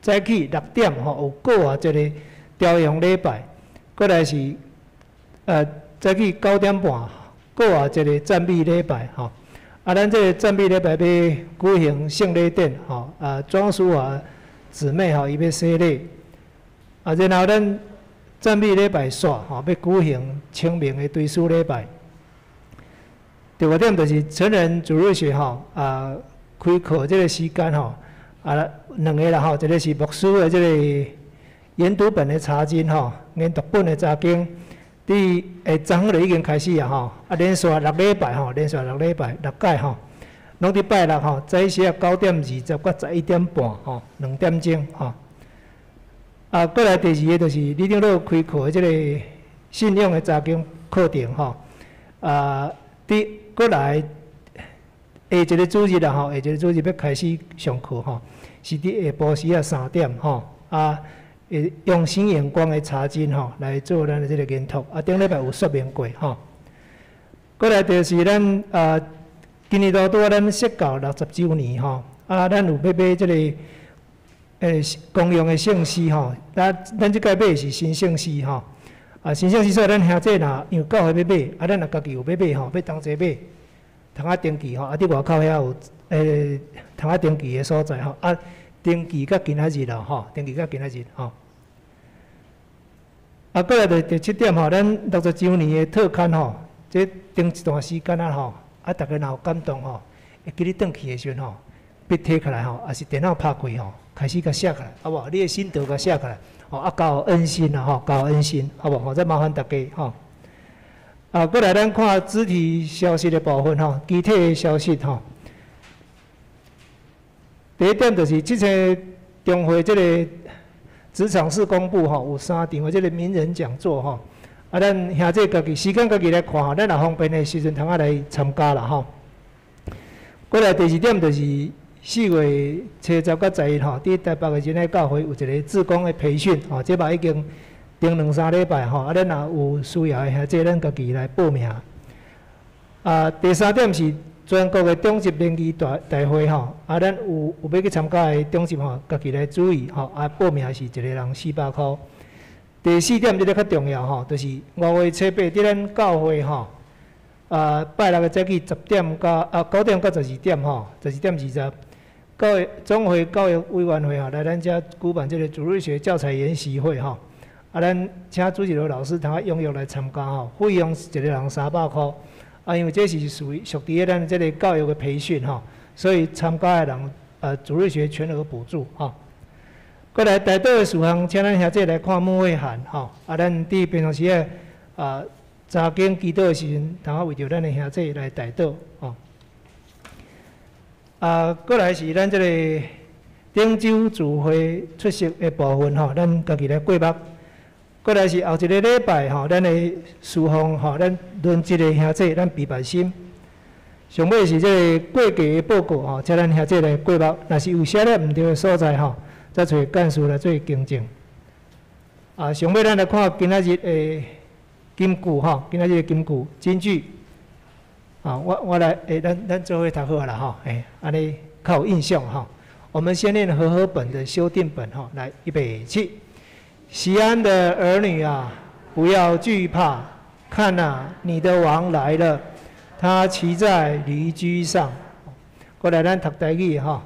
早起6點吼，有過活節的朝陽禮拜，過來是早起9點半過活節的讚美禮拜吼。啊，咱這個讚美禮拜欲舉行聖禮典吼，啊，莊淑華姊妹吼，伊欲洗禮。啊，然後咱讚美禮拜煞吼，欲舉行清明的追思禮拜。第五點就是成人主日學吼，啊，開課這個時間吼。啊，兩個啦吼，一個是牧師的這個研讀本的查經吼，研讀本的查經，佇昨昏就已經開始啊吼，啊連續6禮拜吼，連續6禮拜6屆吼，攏佇拜六吼，早時啊9點20到11點半吼，2點鐘吼。啊，過來第二個就是李長老開課的這個信仰的查經課程吼，啊，佇過來。下一個主日啦吼，下一個主日欲開始上課吼，是佇下晡時仔3點吼，啊，會用新眼光的查經吼來做咱的這個研讀，啊，頂禮拜有說明過吼。過來就是咱啊，今年度拄仔咱釋教60週年吼，啊，咱有欲買這個公用的聖詩吼，咱這擺買的是新聖詩吼，啊，新聖詩所以咱兄弟若因為教會欲買，啊，咱若家己有欲買吼，欲同齊買。通啊登記吼，啊，佇外口遐有通啊登記的所在吼，啊，登記到今仔日啦吼，登記到今仔日吼。啊，過來就第七點吼，咱60週年的特刊吼，這頂一段時間啊吼，啊，逐家若有感動吼，會記你轉去的時陣吼，筆提起來吼，抑是電腦拍開吼，開始共寫起來，好無？你的心得共寫起來，吼，啊，交恩心啦吼，交恩心，好無？吼，再麻煩大家吼。啊，過來咱看肢體消息的部分吼，肢體的消息吼。第一點就是這個中會這個職場事工部吼，有三場的這個名人講座吼。啊，咱兄弟家己時間家己來看吼，咱若方便的時陣，通仔來參加啦吼。過來第二點就是4月七十佮11吼，佇台北的仁愛教會有一個志工的培訓吼，這嘛已經頂兩三禮拜吼，啊，咱若有需要的兄弟，咱家己來報名。啊，第三點是全國的長執聯誼大會吼，啊，咱有欲去參加的長執吼，家己來注意吼，啊，報名是一個人400箍。第四點，這个較重要吼，就是5月七八佇咱教會吼，啊，拜六的早起十點到啊9點到12點吼，12點20，教育總會教育委員會吼來咱遮舉辦這個主日學教材研習會吼，啊，咱請主日學老師通仔踴躍來參加吼，費用是一個人300箍，啊，因為這是屬於屬佇咱這個教育的培訓吼，所以參加的人主日學全額補助吼。過來代禱的事項，請咱兄弟來看牧會函吼。啊，咱佇平常時仔啊，查經祈禱的時陣，通仔為著咱的兄弟來代禱吼。啊，過來是咱這個頂週聚會出席的部分吼，咱家己來過目。過來是後一個禮拜吼，咱的事奉吼，咱輪一個兄弟，咱備辦心。上尾是這個過季的報告吼，請咱兄弟來過目。若是有寫咧毋對的所在吼，再揣幹事來做更正。啊，上尾咱來看今仔日的金句吼，今仔日的金句金句。啊，我來，欸，咱做伙讀好啦吼，欸，按呢較有印象吼。我們先念和合本的修訂本吼，來，預備起。錫安的兒女啊，不要懼怕，看哪，你的王來了，他騎在驢駒上。過來，咱讀台語吼。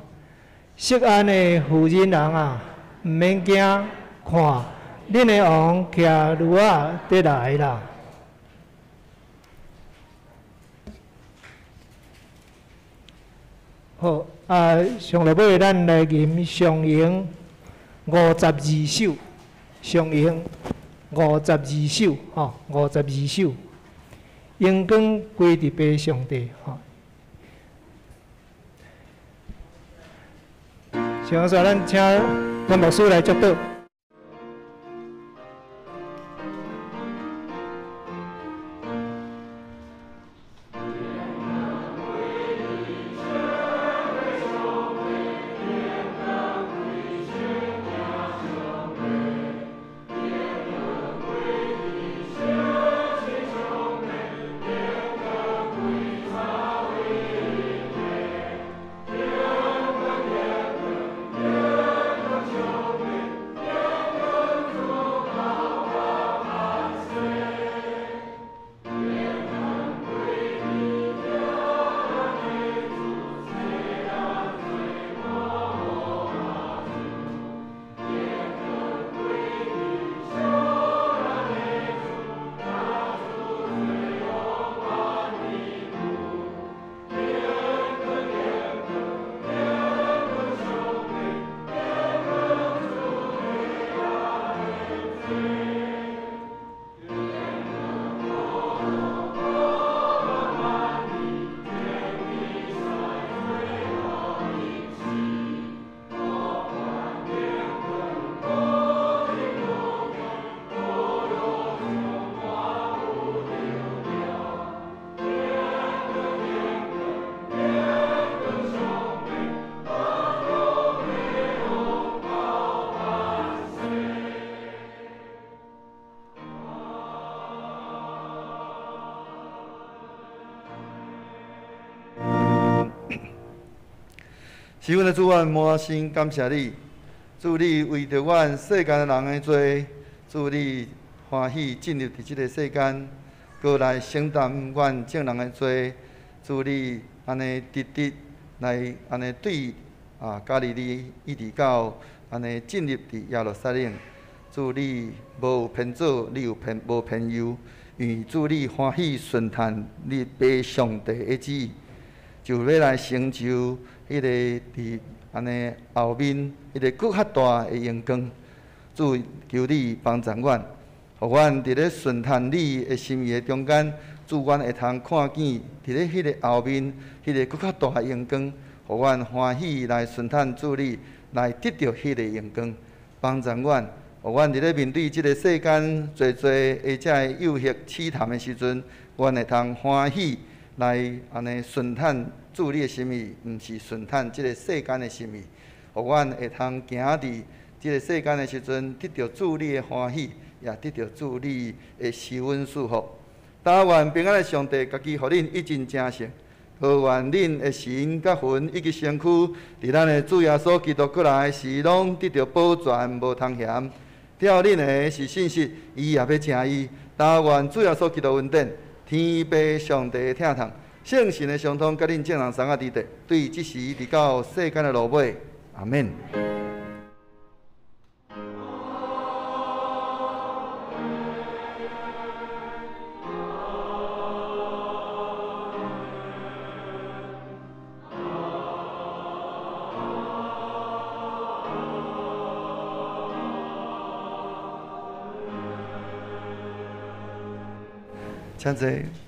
錫安的婦人人啊，毋免驚，看，恁的王騎驢仔佇來啦。好，啊，上落尾咱來吟上詠52首，上詠52首，吼，52首，榮光歸佇父上帝，吼。上煞咱請咱牧師來祝禱。是阮的主，阮滿心感謝你，主你為著阮世間的人的罪，主你歡喜進入佇這个世間，閣來承擔阮眾人的罪，主你按呢直直來按呢對啊加利利一直到按呢進入佇耶路撒冷，主你無有偏左，你有偏無偏右，因为主你欢喜顺趁你爸上帝的旨意，就欲来成就彼个伫按呢后面彼个阁较大的荣光。主，求你帮助阮，予阮伫咧顺趁你的心意的中间，主，阮会通看见伫咧彼个后面彼个阁较大的荣光，予阮欢喜来顺趁主你来得著彼个荣光，帮助阮，予阮伫咧面对这个世间济济的这个诱惑试探的时阵，阮会通欢喜来按呢顺趁主你的心意，毋是顺趁这个世间的心意，予阮会通行伫这个世间的时阵，得著主你的欢喜，也得著主你的施恩赐福。但愿平安的上帝，家己予恁一尽成圣，予愿恁的神佮魂以及身躯，伫咱的主耶稣基督阁来时，拢得著保全，无通嫌。照恁的是信实，伊也欲成义。但愿主耶稣基督恩典，天父上帝的疼痛，圣神的相通，佮恁众人欉仔伫地，对这时直到世间的落尾。阿们。请坐。